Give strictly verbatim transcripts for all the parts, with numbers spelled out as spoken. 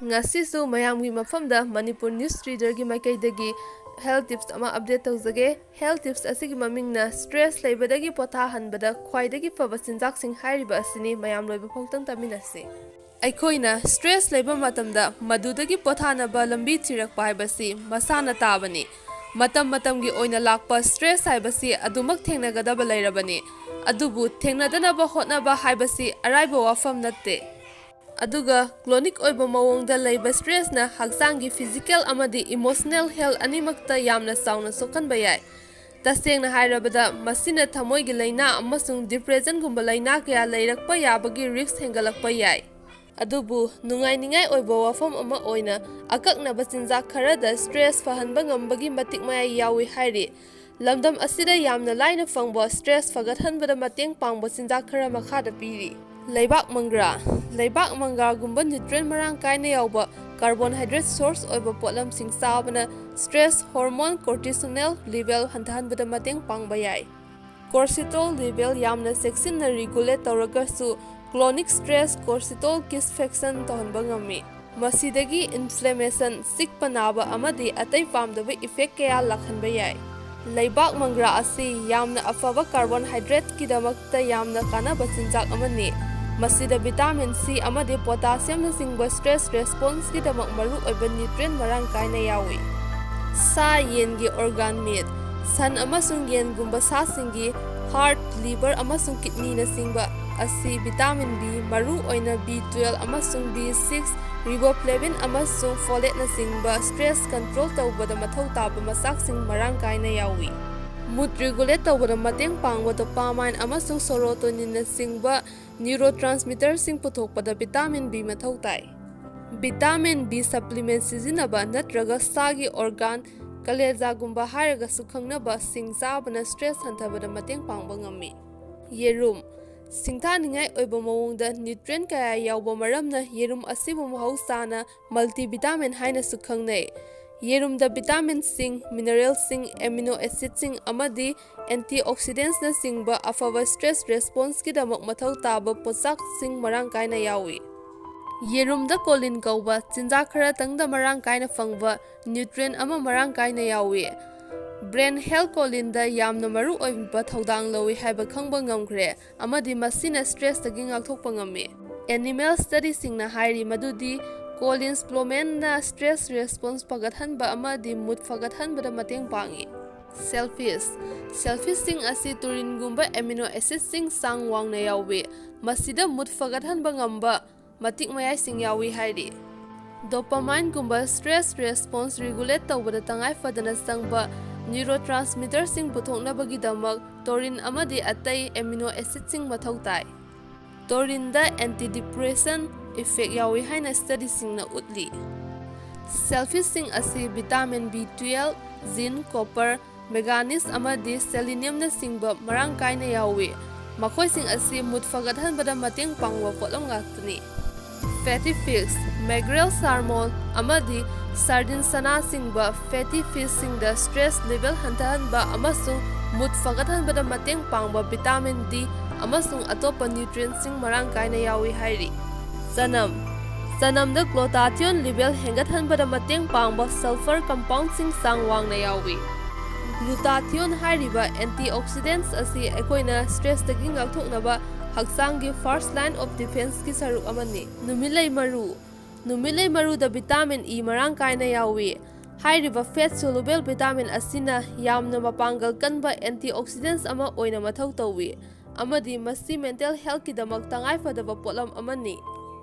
ꯉꯁꯤꯁꯨ ꯃꯌꯥꯝꯒꯤ ꯃꯐꯝꯗ ꯃꯅꯤꯄꯨꯔ ꯅ꯭ꯌꯨꯁ ꯔꯤꯗꯔꯒꯤ ꯃꯥꯏꯀꯩꯗꯒꯤ ꯍꯦꯜꯊ ꯇꯤꯞꯁ ꯑꯃ ꯑꯞꯗꯦꯠ ꯇꯧꯖꯒꯦ꯫ ꯍꯦꯜꯊ ꯇꯤꯞꯁ ꯑꯁꯤꯒꯤ ꯃꯃꯤꯡꯅ ꯁ꯭ꯇ꯭ꯔꯦꯁ ꯂꯩꯕꯗꯒꯤ ꯄꯣꯊꯥꯍꯟꯕꯗ ꯈ꯭ꯋꯥꯏꯗꯒꯤ ꯐꯕ ꯆꯤꯟꯖꯥꯛꯁꯤꯡ ꯍꯥꯏꯔꯤꯕ ꯑꯁꯤꯅꯤ꯫ ꯃꯌꯥꯝ ꯂꯣꯏꯕ ꯐꯥꯎꯇꯪ ꯇꯥꯃꯤꯟꯅꯁꯤ꯫ ꯑꯩꯈꯣꯏꯅ ꯁ꯭ꯇ꯭ꯔꯦꯁ ꯂꯩꯕ ꯃꯇꯝꯗ ꯃꯗꯨꯗꯒꯤ ꯄꯣꯊꯥꯅꯕ ꯂꯝꯕꯤ ꯊꯤꯔꯛꯄ ꯍꯥꯏꯕꯁꯤ ꯃꯁꯥꯅ ꯇꯥꯕꯅꯤ꯫ ꯃꯇꯝ ꯃꯇꯝꯒꯤ ꯑꯣꯏꯅ ꯂꯥꯛꯄ ꯁ꯭ꯇ꯭ꯔꯦꯁ ꯍꯥꯏꯕꯁꯤ ꯑꯗꯨꯃꯛ ꯊꯦꯡꯅꯒꯗꯕ ꯂꯩꯔꯕꯅꯤ꯫ ꯑꯗꯨꯕꯨ ꯊꯦꯡꯅꯗꯅꯕ ꯍꯣꯠꯅꯕ ꯍꯥꯏꯕꯁꯤ ꯑꯔꯥꯏꯕ ꯋꯥꯐꯝ ꯅꯠꯇꯦ꯫ ꯑꯗꯨꯒ ꯀ꯭ꯔꯣꯅꯤꯛ ꯑꯣꯏꯕ ꯃꯑꯣꯡꯗ ꯂꯩꯕ ꯁ꯭ꯇ꯭ꯔꯦꯁꯅ ꯍꯛꯆꯥꯡꯒꯤ ꯐꯤꯖꯤꯀꯦꯜ ꯑꯃꯗꯤ ꯏꯃꯣꯁꯅꯦꯜ ꯍꯦꯜꯊ ꯑꯅꯤꯃꯛꯇ ꯌꯥꯝꯅ ꯆꯥꯎꯅ ꯁꯣꯛꯍꯟꯕ ꯌꯥꯏ꯫ ꯇꯁꯦꯡꯅ ꯍꯥꯏꯔꯕꯗ, ꯃꯁꯤꯅ ꯊꯃꯣꯏꯒꯤ ꯂꯥꯏꯅꯥ ꯑꯃꯁꯨꯡ ꯗꯤꯄ꯭ꯔꯦꯁꯟꯒꯨꯝꯕ ꯂꯥꯏꯅꯥ ꯀꯌꯥ ꯂꯩꯔꯛꯄ ꯌꯥꯕꯒꯤ ꯔꯤꯁ꯭ꯛ ꯍꯦꯟꯒꯠꯂꯛꯄ ꯌꯥꯏ꯫ ꯑꯗꯨꯕꯨ ꯅꯨꯡꯉꯥꯏꯅꯤꯡꯉꯥꯏ ꯑꯣꯏꯕ ꯋꯥꯐꯝ ꯑꯃ ꯑꯣꯏꯅ, ꯑꯀꯛꯅꯕ ꯆꯤꯟꯖꯥꯛ ꯈꯔꯗ ꯁ꯭ꯇ꯭ꯔꯦꯁ ꯐꯍꯟꯕ ꯉꯝꯕꯒꯤ ꯃꯇꯤꯛ ꯃꯌꯥꯏ ꯌꯥꯎꯏ ꯍꯥꯏꯔꯤ꯫ ꯂꯝꯗꯝ ꯑꯁꯤꯗ ꯌꯥꯝꯅ ꯂꯥꯏꯅ ꯐꯪꯕ ꯁ꯭ꯇ꯭ꯔꯦꯁ ꯐꯒꯠꯍꯟꯕꯗ ꯃꯇꯦꯡ ꯄꯥꯡꯕ ꯆꯤꯟꯖꯥꯛ ꯈꯔ ꯃꯈꯥꯗ ꯄꯤꯔꯤ꯫ ꯂꯩꯕꯥꯛ ꯃꯪꯒ꯭ꯔꯥ꯫ ꯂꯩꯕꯥꯛ ꯃꯪꯒ꯭ꯔꯥꯒꯨꯝꯕ ꯅ꯭ꯌꯨꯇ꯭ꯔꯤꯌꯦꯟ ꯃꯔꯥꯡ ꯀꯥꯏꯅ ꯌꯥꯎꯕ ꯀꯥꯔꯕꯣꯟꯍꯥꯏꯗ꯭ꯔꯦꯠ ꯁꯣꯔꯁ ꯑꯣꯏꯕ ꯄꯣꯠꯂꯝꯁꯤꯡ ꯆꯥꯕꯅ ꯁ꯭ꯇ꯭ꯔꯦꯁ ꯍꯣꯔꯃꯣꯟ ꯀꯣꯔꯇꯤꯁꯣꯅꯦꯜ ꯂꯦꯚꯦꯜ ꯍꯟꯊꯍꯟꯕꯗ ꯃꯇꯦꯡ ꯄꯥꯡꯕ ꯌꯥꯏ꯫ ꯀꯣꯔꯇꯤꯁꯣꯜ ꯂꯦꯚꯦꯜ ꯌꯥꯝꯅ ꯆꯦꯛꯁꯤꯟꯅ ꯔꯤꯒꯨꯂꯦꯠ ꯇꯧꯔꯒꯁꯨ, ꯀ꯭ꯔꯣꯅꯤꯛ ꯁ꯭ꯇ꯭ꯔꯦꯁ ꯀꯣꯔꯇꯤꯁꯣꯜ ꯀꯤꯁꯐꯦꯛꯁꯟ ꯇꯧꯍꯟꯕ ꯉꯝꯃꯤ꯫ ꯃꯁꯤꯗꯒꯤ ꯏꯟꯐ꯭ꯂꯦꯃꯦꯁꯟ, ꯆꯤꯛꯄ ꯅꯥꯕ ꯑꯃꯗꯤ ꯑꯇꯩ ꯄꯥꯝꯗꯕ ꯏꯐꯦꯛ ꯀꯌꯥ ꯂꯥꯛꯍꯟꯕ ꯌꯥꯏ꯫ ꯂꯩꯕꯥꯛ ꯃꯪꯒ꯭ꯔꯥ ꯑꯁꯤ ꯌꯥꯝꯅ ꯑꯐꯕ ꯀꯥꯔꯕꯣꯟꯍꯥꯏꯗ꯭ꯔꯦꯠꯀꯤꯗꯃꯛꯇ ꯌꯥꯝꯅ ꯀꯥꯟꯅꯕ ꯆꯤꯟꯖꯥꯛ ꯑꯃꯅꯤ꯫ ꯃꯁꯤꯗ ꯚꯤꯇꯥꯃꯤꯟ ꯁꯤ ꯑꯃꯗꯤ ꯄꯣꯇꯥꯁꯤꯌꯝꯅꯆꯤꯡꯕ ꯁ꯭ꯇ꯭ꯔꯦꯁ ꯔꯦꯁꯄꯣꯟꯁꯀꯤꯗꯃꯛ ꯃꯔꯨꯑꯣꯏꯕ ꯅ꯭ꯌꯨꯇ꯭ꯔꯤꯌꯦꯟ ꯃꯔꯥꯡ ꯀꯥꯏꯅ ꯌꯥꯎꯏ꯫ ꯁꯥ ꯌꯦꯟꯒꯤ ꯑꯣꯔꯒꯥꯟ ꯃꯤꯠ꯫ ꯁꯟ ꯑꯃꯁꯨꯡ ꯌꯦꯟꯒꯨꯝꯕ ꯁꯥꯁꯤꯡꯒꯤ ꯍꯥꯔꯠ, ꯂꯤꯚꯔ ꯑꯃꯁꯨꯡ ꯀꯤꯗꯅꯤꯅꯆꯤꯡꯕ ꯑꯁꯤ ꯚꯤꯇꯥꯃꯤꯟ ꯕꯤ, ꯃꯔꯨ ꯑꯣꯏꯅ ꯕꯤ ꯇꯨꯋꯦꯜꯕ ꯑꯃꯁꯨꯡ ꯕꯤ ꯁꯤꯛꯁ, ꯔꯤꯕꯣꯐ꯭ꯂꯦꯚꯤꯟ ꯑꯃꯁꯨꯡ ꯐꯣꯂꯦꯠꯅꯆꯤꯡꯕ ꯁ꯭ꯇ꯭ꯔꯦꯁ ꯀꯟꯇ꯭ꯔꯣꯜ ꯇꯧꯕꯗ ꯃꯊꯧ ꯇꯥꯕ ꯃꯆꯥꯛꯁꯤꯡ ꯃꯔꯥꯡ ꯀꯥꯏꯅ ꯌꯥꯎꯏ꯫ ꯃꯨꯗ ꯔꯤꯒꯨꯂꯦꯠ ꯇꯧꯕꯗ ꯃꯇꯦꯡ ꯄꯥꯡꯕ ꯗꯣꯄꯥꯃꯥꯏꯟ ꯑꯃꯁꯨꯡ ꯁꯣꯔꯣꯇꯣꯅꯤꯟꯅꯆꯤꯡꯕ ꯅ꯭ꯌꯨꯔꯣꯇ꯭ꯔꯥꯟꯁꯃꯤꯇꯔꯁꯤꯡ ꯄꯨꯊꯣꯛꯄꯗ ꯚꯤꯇꯥꯃꯤꯟ ꯕꯤ ꯃꯊꯧ ꯇꯥꯏ꯫ ꯚꯤꯇꯥꯃꯤꯟ ꯕꯤ ꯁꯄ꯭ꯂꯤꯃꯦꯟ ꯁꯤꯖꯤꯟꯅꯕ ꯅꯠꯇ꯭ꯔꯒ ꯁꯥꯒꯤ ꯑꯣꯔꯒꯥꯟ, ꯀꯂꯦꯖꯥꯒꯨꯝꯕ ꯍꯥꯏꯔꯒꯁꯨ ꯈꯪꯅꯕ, ꯁꯤꯡ ꯆꯥꯕꯅ ꯁ꯭ꯇ꯭ꯔꯦꯁ ꯍꯟꯊꯕꯗ ꯃꯇꯦꯡ ꯄꯥꯡꯕ ꯉꯝꯃꯤ꯫ ꯌꯦꯔꯨꯝ꯫ ꯁꯤꯡꯊꯥꯅꯤꯡꯉꯥꯏ ꯑꯣꯏꯕ ꯃꯑꯣꯡꯗ ꯅ꯭ꯌꯨꯇ꯭ꯔꯤꯌꯦꯟ ꯀꯌꯥ ꯌꯥꯎꯕ ꯃꯔꯝꯅ ꯌꯦꯔꯨꯝ ꯑꯁꯤꯕꯨ ꯃꯍꯧꯁꯥꯅ ꯃꯜꯇꯤꯚꯤꯇꯥꯃꯤꯟ ꯍꯥꯏꯅꯁꯨ ꯈꯪꯅꯩ꯫ ꯌꯦꯔꯨꯝꯗ ꯚꯤꯇꯥꯃꯤꯟꯁꯤꯡ, ꯃꯤꯅꯔꯦꯜꯁꯤꯡ, ꯑꯦꯃꯤꯅꯣ ꯑꯦꯁꯤꯗꯁꯤꯡ ꯑꯃꯗꯤ ꯑꯦꯟꯇꯤꯑꯣꯛꯁꯤꯗꯦꯟꯁꯅꯆꯤꯡꯕ ꯑꯐꯕ ꯁ꯭ꯇ꯭ꯔꯦꯁ ꯔꯦꯁꯄꯣꯟꯁꯀꯤꯗꯃꯛ ꯃꯊꯧ ꯇꯥꯕ ꯄꯣꯠꯁꯛꯁꯤꯡ ꯃꯔꯥꯡ ꯀꯥꯏꯅ ꯌꯥꯎꯏ꯫ ꯌꯦꯔꯨꯝꯗ colline ꯀꯧꯕ ꯆꯤꯟꯖꯥꯛ ꯈꯔꯇꯪꯗ ꯃꯔꯥꯡ ꯀꯥꯏꯅ ꯐꯪꯕ nutrient ꯑꯃ ꯃꯔꯥꯡ ꯀꯥꯏꯅ ꯌꯥꯎꯏ꯫ Brain health collineꯗ ꯌꯥꯝꯅ ꯃꯔꯨ ꯑꯣꯏꯕ ꯊꯧꯗꯥꯡ ꯂꯧꯏ ꯍꯥꯏꯕ ꯈꯪꯕ ꯉꯝꯈ꯭ꯔꯦ, ꯑꯃꯗꯤ ꯃꯁꯤꯅ stresstꯒꯤ ꯉꯥꯛꯊꯣꯛꯄ ꯉꯝꯃꯤ꯫ Animal studyꯁꯤꯡꯅ ꯍꯥꯏꯔꯤ ꯃꯗꯨꯗꯤ colline splumenna stress response ꯐꯒꯠꯍꯟꯕ ꯑꯃꯗꯤ mood ꯐꯒꯠꯍꯟꯕꯗ ꯃꯇꯦꯡ ꯄꯥꯡꯏ꯫ Shellfish꯫ Shellfishꯁꯤꯡ ꯑꯁꯤ taurinꯒꯨꯝꯕ amino acidꯁꯤꯡ ꯆꯥꯡ ꯋꯥꯡꯅ ꯌꯥꯎꯏ꯫ ꯃꯁꯤꯗ mood ꯐꯒꯠꯍꯟꯕ ꯉꯝꯕ ꯃꯇꯤꯛ ꯃꯌꯥꯏꯁꯤꯡ ꯌꯥꯎꯏ ꯍꯥꯏꯔꯤ꯫ Dopamineꯒꯨꯝꯕ stress response regulate ꯇꯧꯕꯗ ꯇꯉꯥꯏ ꯐꯗꯅ ꯆꯪꯕ neurotransmitterꯁꯤꯡ ꯄꯨꯊꯣꯛꯅꯕꯒꯤꯗꯃꯛ taurine ꯑꯃꯗꯤ ꯑꯇꯩ amino acidꯁꯤꯡ ꯃꯊꯧ ꯇꯥꯏ꯫ Taurinꯗ antidepressant effect ꯌꯥꯎꯏ ꯍꯥꯏꯅ studyꯁꯤꯡꯅ ꯎꯠꯂꯤ꯫ Shellfishꯁꯤꯡ ꯑꯁꯤ vitamin B twelve, zinc, copper, manganese ꯑꯃꯗꯤ seleniumꯅꯆꯤꯡꯕ ꯃꯔꯥꯡ ꯀꯥꯏꯅ ꯌꯥꯎꯏ꯫ ꯃꯈꯣꯏꯁꯤꯡ ꯑꯁꯤ mood ꯐꯒꯠꯍꯟꯕꯗ ꯃꯇꯦꯡ ꯄꯥꯡꯕ ꯄꯣꯠꯂꯝ ꯉꯥꯛꯇꯅꯤ꯫ Fatty fish, mackerel, salmon ꯑꯃꯗꯤ sardine ꯁꯅꯥꯆꯤꯡꯕ fatty fishꯁꯤꯡꯗ stress level ꯍꯟꯊꯍꯟꯕ ꯑꯃꯁꯨꯡ mood ꯐꯒꯠꯍꯟꯕꯗ ꯃꯇꯦꯡ ꯄꯥꯡꯕ vitamin D ꯑꯃꯁꯨꯡ ꯑꯇꯣꯞꯄ nutrientꯁꯤꯡ ꯃꯔꯥꯡ ꯀꯥꯏꯅ ꯌꯥꯎꯏ ꯍꯥꯏꯔꯤ꯫ ꯆꯅꯝ꯫ ꯆꯅꯝꯗ glutathione level ꯍꯦꯟꯒꯠꯍꯟꯕꯗ ꯃꯇꯦꯡ ꯄꯥꯡꯕ sulfur compoundꯁꯤꯡ ꯆꯥꯡ ꯋꯥꯡꯅ ꯌꯥꯎꯏ꯫ Glutathione ꯍꯥꯏꯔꯤꯕ antioxidants ꯑꯁꯤ ꯑꯩꯈꯣꯏꯅ stresstꯒꯤ ꯉꯥꯛꯊꯣꯛꯅꯕ ꯍꯛꯆꯥꯡꯒꯤ first line of defenseꯀꯤ ꯁꯔꯨꯛ ꯑꯃꯅꯤ꯫ ꯅꯨꯃꯤꯠꯂꯩ ꯃꯔꯨ꯫ ꯅꯨꯃꯤꯠꯂꯩ ꯃꯔꯨꯗ vitamin E ꯃꯔꯥꯡ ꯀꯥꯏꯅ ꯌꯥꯎꯏ꯫ ꯍꯥꯏꯔꯤꯕ fat soluble vitamin ꯑꯁꯤꯅ ꯌꯥꯝꯅ ꯃꯄꯥꯡꯒꯜ ꯀꯟꯕ antioxidants ꯑꯃ ꯑꯣꯏꯅ ꯃꯊꯧ ꯇꯧꯏ, ꯑꯃꯗꯤ ꯃꯁꯤ mental healthꯀꯤꯗꯃꯛ ꯇꯉꯥꯏꯐꯗꯕ ꯄꯣꯠꯂꯝ ꯑꯃꯅꯤ꯫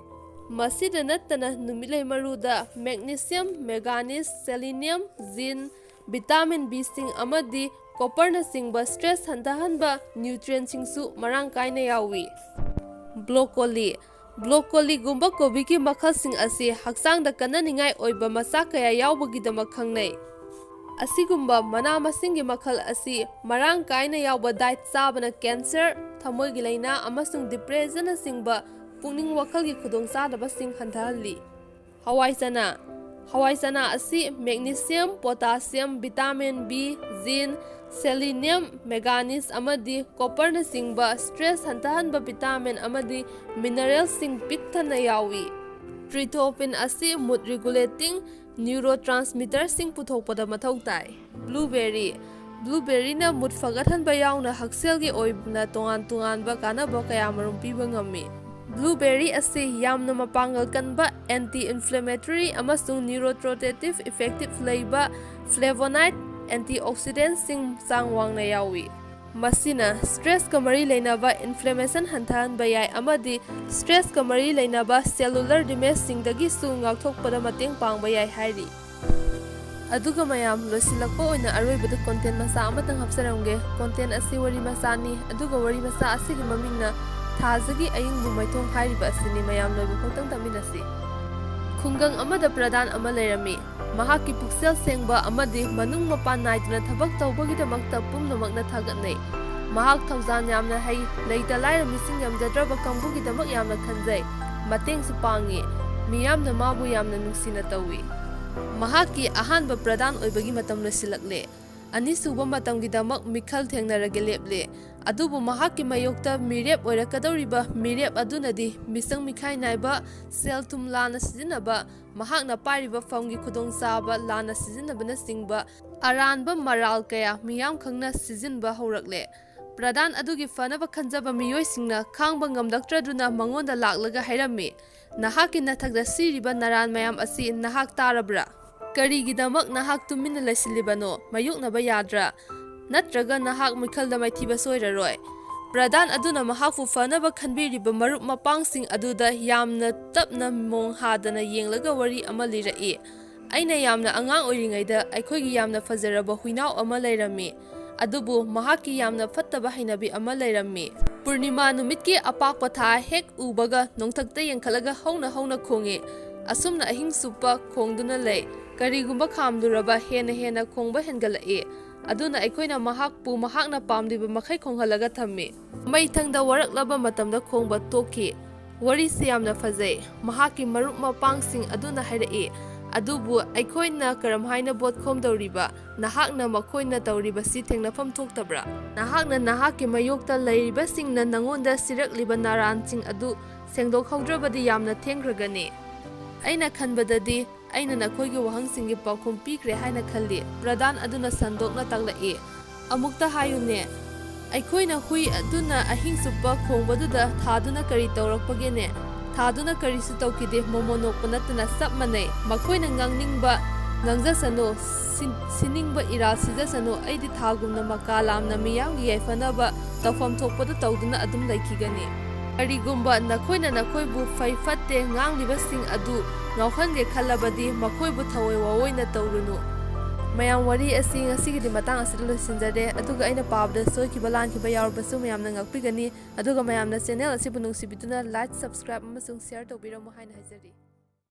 ꯃꯁꯤꯗ ꯅꯠꯇꯅ ꯅꯨꯃꯤꯠꯂꯩ ꯃꯔꯨꯗ magnesium, manganese, selenium, zinc, vitamin Bꯁꯤꯡ ꯑꯃꯗꯤ copperꯅꯆꯤꯡꯕ stress ꯍꯟꯊꯍꯟꯕ nutrientꯁꯤꯡꯁꯨ ꯃꯔꯥꯡ ꯀꯥꯏꯅ ꯌꯥꯎꯏ꯫ Broccoli꯫ Broccoliꯒꯨꯝꯕ ꯀꯣꯕꯤꯒꯤ ꯃꯈꯜꯁꯤꯡ ꯑꯁꯤ ꯍꯛꯆꯥꯡꯗ ꯀꯟꯅꯅꯤꯡꯉꯥꯏ ꯑꯣꯏꯕ ꯃꯆꯥꯛ ꯀꯌꯥ ꯌꯥꯎꯕꯒꯤꯗꯃꯛ ꯈꯪꯅꯩ꯫ ꯑꯁꯤꯒꯨꯝꯕ ꯃꯅꯥ ꯃꯁꯤꯡꯒꯤ ꯃꯈꯜ ꯑꯁꯤ ꯃꯔꯥꯡ ꯀꯥꯏꯅ ꯌꯥꯎꯕ diet ꯆꯥꯕꯅ cancer, ꯊꯃꯣꯏꯒꯤ ꯂꯥꯏꯅꯥ ꯑꯃꯁꯨꯡ depressionꯅꯆꯤꯡꯕ ꯄꯨꯛꯅꯤꯡ ꯋꯥꯈꯜꯒꯤ ꯈꯨꯗꯣꯡꯆꯥꯗꯕꯁꯤꯡ ꯍꯟꯊꯍꯜꯂꯤ꯫ ꯍꯋꯥꯏ ꯆꯅꯥ꯫ ꯍꯋꯥꯏ ꯆꯅꯥ ꯑꯁꯤ magnesium, potassium, vitamin B, zinc, selenium, manganese ꯑꯃꯗꯤ copperꯅꯆꯤꯡꯕ stress ꯍꯟꯊꯍꯟꯕ vitamin ꯑꯃꯗꯤ mineralꯁꯤꯡ ꯄꯤꯛ ꯊꯟꯅ ꯌꯥꯎꯏ꯫ Tryptophan ꯑꯁꯤ mood regulating neurotransmitterꯁꯤꯡ ꯄꯨꯊꯣꯛꯄꯗ ꯃꯊꯧ ꯇꯥꯏ꯫ Blueberry, blueberryꯅ mood ꯐꯒꯠꯍꯟꯕ ꯌꯥꯎꯅ ꯍꯛꯁꯦꯜꯒꯤ ꯑꯣꯏꯅ ꯇꯣꯉꯥꯟ ꯇꯣꯉꯥꯟꯕ ꯀꯥꯟꯅꯕ ꯀꯌꯥꯃꯔꯨꯝ ꯄꯤꯕ ꯉꯝꯃꯤ꯫ Blueberry ꯑꯁꯤ ꯌꯥꯝꯅ ꯃꯄꯥꯡꯒꯜ ꯀꯟꯕ anti-inflammatory ꯑꯃꯁꯨꯡ neuroprotective effective ꯂꯩꯕ flavonoid antioxidantꯁꯤꯡ ꯆꯥꯡ ꯋꯥꯡꯅ ꯌꯥꯎꯏ꯫ ꯃꯁꯤꯅ stressꯀ ꯃꯔꯤ ꯂꯩꯅꯕ inflammation ꯍꯟꯊꯍꯟꯕ ꯌꯥꯏ ꯑꯃꯗꯤ stressꯀ ꯃꯔꯤ ꯂꯩꯅꯕ cellular damageꯁꯤꯡꯗꯒꯤꯁꯨ ꯉꯥꯛꯊꯣꯛꯄꯗ ꯃꯇꯦꯡ ꯄꯥꯡꯕ ꯌꯥꯏ ꯍꯥꯏꯔꯤ꯫ ꯑꯗꯨꯒ ꯃꯌꯥꯝ, ꯂꯣꯏꯁꯤꯜꯂꯛꯄ ꯑꯣꯏꯅ ꯑꯔꯣꯏꯕꯗ content ꯃꯆꯥ ꯑꯃꯇꯪ ꯍꯥꯞꯆꯔꯝꯒꯦ꯫ Content ꯑꯁꯤ ꯋꯥꯔꯤ ꯃꯆꯥꯅꯤ, ꯑꯗꯨꯒ ꯋꯥꯔꯤ ꯃꯆꯥ ꯑꯁꯤꯒꯤ ꯃꯃꯤꯡꯅ ꯊꯥꯖꯒꯤ ꯑꯌꯤꯡꯕ ꯃꯥꯏꯊꯣꯡ ꯍꯥꯏꯔꯤꯕ ꯑꯁꯤꯅꯤ꯫ ꯃꯌꯥꯝ ꯂꯣꯏꯕ ꯐꯥꯎꯇꯪ ꯇꯥꯃꯤꯟꯅꯁꯤ꯫ ꯈꯨꯡꯒꯪ ꯑꯃꯗ ꯄ꯭ꯔꯙꯥꯟ ꯑꯃ ꯂꯩꯔꯝꯃꯤ꯫ ꯃꯍꯥꯛꯀꯤ ꯄꯨꯛꯆꯦꯜ ꯁꯦꯡꯕ ꯑꯃꯗꯤ ꯃꯅꯨꯡ ꯃꯄꯥꯟ ꯅꯥꯏꯗꯅ ꯊꯕꯛ ꯇꯧꯕꯒꯤꯗꯃꯛꯇ ꯄꯨꯝꯅꯃꯛꯅ ꯊꯥꯒꯠꯅꯩ꯫ ꯃꯍꯥꯛ ꯊꯧꯖꯥꯜ ꯌꯥꯝꯅ ꯍꯩ, ꯂꯩꯇ ꯂꯥꯏꯔ ꯃꯤꯁꯤꯡ ꯌꯥꯝꯖꯗ꯭ꯔꯕ ꯀꯥꯡꯕꯨꯒꯤꯗꯃꯛ ꯌꯥꯝꯅ ꯈꯟꯖꯩ, ꯃꯇꯦꯡꯁꯨ ꯄꯥꯡꯉꯤ꯫ ꯃꯤꯌꯥꯝꯅ ꯃꯥꯕꯨ ꯌꯥꯝꯅ ꯅꯨꯡꯁꯤꯅ ꯇꯧꯏ꯫ ꯃꯍꯥꯛꯀꯤ ꯑꯍꯥꯟꯕ ꯄ꯭ꯔꯙꯥꯟ ꯑꯣꯏꯕꯒꯤ ꯃꯇꯝ ꯂꯣꯏꯁꯤꯜꯂꯛꯂꯦ꯫ ꯑꯅꯤꯁꯨꯕ ꯃꯇꯝꯒꯤꯗꯃꯛ ꯃꯤꯈꯜ ꯊꯦꯡꯅꯔꯒꯦ ꯂꯦꯞꯂꯦ꯫ ꯑꯗꯨꯕꯨ ꯃꯍꯥꯛꯀꯤ ꯃꯥꯌꯣꯛꯇ ꯃꯤꯔꯦꯞ ꯑꯣꯏꯔꯛꯀꯗꯧꯔꯤꯕ ꯃꯤꯔꯦꯞ ꯑꯗꯨꯅꯗꯤ ꯃꯤꯆꯪ ꯃꯤꯈꯥꯏ ꯅꯥꯏꯕ, ꯁꯦꯜ ꯊꯨꯝ ꯂꯥꯟꯅ ꯁꯤꯖꯤꯟꯅꯕ, ꯃꯍꯥꯛꯅ ꯄꯥꯏꯔꯤꯕ ꯐꯝꯒꯤ ꯈꯨꯗꯣꯡꯆꯥꯕ ꯂꯥꯟꯅ ꯁꯤꯖꯤꯟꯅꯕꯅꯆꯤꯡꯕ ꯑꯔꯥꯟꯕ ꯃꯔꯥꯜ ꯀꯌꯥ ꯃꯤꯌꯥꯝ ꯈꯪꯅ ꯁꯤꯖꯤꯟꯕ ꯍꯧꯔꯛꯂꯦ꯫ ꯄ꯭ꯔꯙꯥꯟ ꯑꯗꯨꯒꯤ ꯐꯅꯕ ꯈꯟꯖꯕ ꯃꯤꯑꯣꯏꯁꯤꯡꯅ ꯈꯥꯡꯕ ꯉꯝꯂꯛꯇ꯭ꯔꯗꯨꯅ ꯃꯉꯣꯟꯗ ꯂꯥꯛꯂꯒ ꯍꯥꯏꯔꯝꯃꯤ, "ꯅꯍꯥꯛꯀꯤ ꯅꯊꯛꯇ ꯁꯤꯔꯤꯕ ꯅꯔꯥꯟ ꯃꯌꯥꯝ ꯑꯁꯤ ꯅꯍꯥꯛ ꯇꯥꯔꯕ꯭ꯔꯥ? ꯀꯔꯤꯒꯤꯗꯃꯛ ꯅꯍꯥꯛ ꯇꯨꯃꯤꯟꯅ ꯂꯩꯁꯤꯜꯂꯤꯕꯅꯣ? ꯃꯥꯌꯣꯛꯅꯕ ꯌꯥꯗ꯭ꯔꯥ? ꯅꯠꯇ꯭ꯔꯒ ꯅꯍꯥꯛ ꯃꯤꯈꯜꯗ ꯃꯥꯏꯊꯤꯕ ꯁꯣꯏꯔꯔꯣꯏ?" ꯄ꯭ꯔꯙꯥꯟ ꯑꯗꯨꯅ ꯃꯍꯥꯛꯄꯨ ꯐꯅꯕ ꯈꯟꯕꯤꯔꯤꯕ ꯃꯔꯨꯞ ꯃꯄꯥꯡꯁꯤꯡ ꯑꯗꯨꯗ ꯌꯥꯝꯅ ꯇꯞꯅ ꯃꯣꯡ ꯍꯥꯗꯅ ꯌꯦꯡꯂꯒ ꯋꯥꯔꯤ ꯑꯃ ꯂꯤꯔꯛꯏ꯫ "ꯑꯩꯅ ꯌꯥꯝꯅ ꯑꯉꯥꯡ ꯑꯣꯏꯔꯤꯉꯩꯗ ꯑꯩꯈꯣꯏꯒꯤ ꯌꯥꯝꯅ ꯐꯖꯔꯕ ꯍꯨꯏꯅꯥꯎ ꯑꯃ ꯂꯩꯔꯝꯃꯤ꯫ ꯑꯗꯨꯕꯨ ꯃꯍꯥꯛꯀꯤ ꯌꯥꯝꯅ ꯐꯠꯇꯕ ꯍꯩꯅꯕꯤ ꯑꯃ ꯂꯩꯔꯝꯃꯤ꯫ ꯄꯨꯔꯅꯤꯃꯥ ꯅꯨꯃꯤꯠꯀꯤ ꯑꯄꯥꯛꯄ ꯊꯥ ꯍꯦꯛ ꯎꯕꯒ ꯅꯣꯡꯊꯛꯇ ꯌꯦꯡꯈꯠꯂꯒ ꯍꯧꯅ ꯍꯧꯅ ꯈꯣꯡꯏ꯫ ꯑꯁꯨꯝꯅ ꯑꯍꯤꯡ ꯆꯨꯞꯄ ꯈꯣꯡꯗꯨꯅ ꯂꯩ꯫ ꯀꯔꯤꯒꯨꯝꯕ ꯈꯥꯝꯂꯨꯔꯕ ꯍꯦꯟꯅ ꯍꯦꯟꯅ ꯈꯣꯡꯕ ꯍꯦꯟꯒꯠꯂꯛꯏ꯫ ꯑꯗꯨꯅ ꯑꯩꯈꯣꯏꯅ ꯃꯍꯥꯛꯄꯨ ꯃꯍꯥꯛꯅ ꯄꯥꯝꯂꯤꯕ ꯃꯈꯩ ꯈꯣꯡꯍꯜꯂꯒ ꯊꯝꯃꯤ꯫ ꯃꯩꯊꯪꯗ ꯋꯥꯔꯛꯂꯕ ꯃꯇꯝꯗ ꯈꯣꯡꯕ ꯇꯣꯛꯈꯤ꯫ ꯋꯥꯔꯤꯁꯤ ꯌꯥꯝꯅ ꯐꯖꯩ꯫ ꯃꯍꯥꯛꯀꯤ ꯃꯔꯨꯞ ꯃꯄꯥꯡꯁꯤꯡ ꯑꯗꯨꯅ ꯍꯥꯏꯔꯛꯏ, "ꯑꯗꯨꯕꯨ ꯑꯩꯈꯣꯏꯅ ꯀꯔꯝꯍꯥꯏꯅ ꯚꯣꯠ ꯈꯣꯝꯗꯧꯔꯤꯕ? ꯅꯍꯥꯛꯅ ꯃꯈꯣꯏꯅ ꯇꯧꯔꯤꯕꯁꯤ ꯊꯦꯡꯅꯐꯝ ꯊꯣꯛꯇꯕ꯭ꯔꯥ? ꯅꯍꯥꯛꯅ ꯅꯍꯥꯛꯀꯤ ꯃꯥꯌꯣꯛꯇ ꯂꯩꯔꯤꯕꯁꯤꯡꯅ ꯅꯉꯣꯟꯗ ꯁꯤꯔꯛꯂꯤꯕ ꯅꯔꯥꯟꯁꯤꯡ ꯑꯗꯨ ꯁꯦꯡꯗꯣꯛꯍꯧꯗ꯭ꯔꯕꯗꯤ ꯌꯥꯝꯅ ꯊꯦꯡꯈ꯭ꯔꯒꯅꯤ꯫" ꯑꯩꯅ ꯈꯟꯕꯗꯗꯤ ꯑꯩꯅ ꯅꯈꯣꯏꯒꯤ ꯋꯥꯍꯪꯁꯤꯡꯒꯤ ꯄꯥꯎꯈꯨꯝ ꯄꯤꯈ꯭ꯔꯦ ꯍꯥꯏꯅ ꯈꯜꯂꯤ, ꯄ꯭ꯔꯙꯥꯟ ꯑꯗꯨꯅ ꯁꯟꯗꯣꯛꯅ ꯇꯥꯛꯂꯛꯏ꯫ ꯑꯃꯨꯛꯇ ꯍꯥꯏꯌꯨꯅꯦ, ꯑꯩꯈꯣꯏꯅ ꯍꯨꯏ ꯑꯗꯨꯅ ꯑꯍꯤꯡ ꯆꯨꯞꯄ ꯈꯣꯡꯕꯗꯨꯗ ꯊꯥꯗꯨꯅ ꯀꯔꯤ ꯇꯧꯔꯛꯄꯒꯦꯅꯦ? ꯊꯥꯗꯨꯅ ꯀꯔꯤꯁꯨ ꯇꯧꯈꯤꯗꯦ, ꯃꯣꯃꯣ ꯅꯣꯛꯄ ꯅꯠꯇꯅ ꯆꯞ ꯃꯥꯟꯅꯩ꯫ ꯃꯈꯣꯏꯅ ꯉꯥꯡꯅꯤꯡꯕ ꯉꯥꯡꯖꯁꯅꯨ, ꯁꯤ-, ꯁꯤꯅꯤꯡꯕ ꯏꯔꯥꯜ ꯁꯤꯖꯁꯅꯨ, ꯑꯩꯗꯤ ꯊꯥꯒꯨꯝꯅ ꯃꯀꯥ ꯂꯥꯝꯅ ꯃꯤꯌꯥꯝꯒꯤ ꯌꯥꯏꯐꯅꯕ ꯇꯧꯐꯝ ꯊꯣꯛꯄꯗꯨ ꯇꯧꯗꯨꯅ ꯑꯗꯨꯝ ꯂꯩꯈꯤꯒꯅꯤ꯫ ꯀꯔꯤꯒꯨꯝꯕ ꯅꯈꯣꯏꯅ ꯅꯈꯣꯏꯕꯨ ꯐꯩ ꯐꯠꯇꯦ ꯉꯥꯡꯂꯤꯕꯁꯤꯡ ꯑꯗꯨ ꯉꯥꯎꯍꯟꯒꯦ ꯈꯜꯂꯕꯗꯤ ꯃꯈꯣꯏꯕꯨ ꯊꯑꯣꯏ ꯋꯥꯑꯣꯏꯅ ꯇꯧꯔꯨꯅꯨ꯫ ꯃꯌꯥꯝ, ꯋꯥꯔꯤ ꯑꯁꯤ ꯉꯁꯤꯒꯤꯗꯤ ꯃꯇꯥꯡ ꯑꯁꯤꯗ ꯂꯣꯏꯁꯤꯟꯖꯔꯦ, ꯑꯗꯨꯒ ꯑꯩꯅ ꯄꯥꯕꯗ ꯁꯣꯏꯈꯤꯕ ꯂꯥꯟꯈꯤꯕ ꯌꯥꯎꯔꯕꯁꯨ ꯃꯌꯥꯝꯅ ꯉꯥꯛꯄꯤꯒꯅꯤ, ꯑꯗꯨꯒ ꯃꯌꯥꯝꯅ channel ꯑꯁꯤꯕꯨ ꯅꯨꯡꯁꯤꯕꯤꯗꯨꯅ like, subscribe ꯑꯃꯁꯨꯡ share ꯇꯧꯕꯤꯔꯝꯃꯨ ꯍꯥꯏꯅ ꯍꯥꯏꯖꯔꯤ꯫